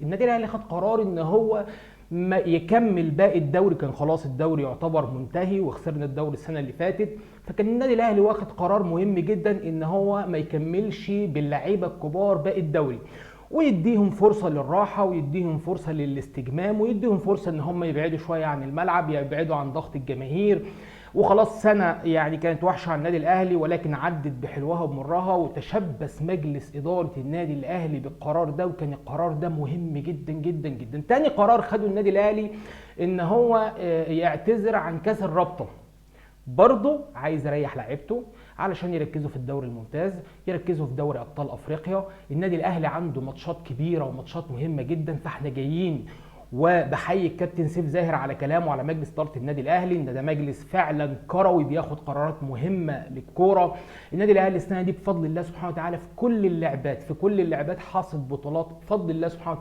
النادي الاهلي خد قرار ان هو ما يكمل باقي الدوري، كان خلاص الدوري يعتبر منتهي وخسرنا الدوري السنة اللي فاتت، فكان النادي الاهلي واخد قرار مهم جدا ان هو ما يكملش باللعيبه الكبار باقي الدوري، ويديهم فرصة للراحة ويديهم فرصة للاستجمام ويديهم فرصة ان هم يبعدوا شوية عن الملعب، يبعدوا عن ضغط الجماهير. وخلاص سنة يعني كانت وحشة على النادي الاهلي، ولكن عدت بحلوها وبمرها، وتشبث مجلس ادارة النادي الاهلي بالقرار ده، وكان القرار ده مهم جدا جدا جدا. تاني قرار خده النادي الاهلي ان هو يعتذر عن كاس الرابطة، برضه عايز يريح لعيبته علشان يركزوا في الدوري الممتاز، يركزوا في دوري ابطال افريقيا. النادي الاهلي عنده ماتشات كبيرة وماتشات مهمة جدا، فاحنا جايين. وبحيي الكابتن سيف زاهر على كلامه على مجلس ادارة النادي الاهلي، ان ده مجلس فعلا كروي بياخد قرارات مهمة للكورة. النادي الاهلي السنة دي بفضل الله سبحانه وتعالى في كل اللعبات، في كل اللعبات حاصد بطولات بفضل الله سبحانه وتعالى.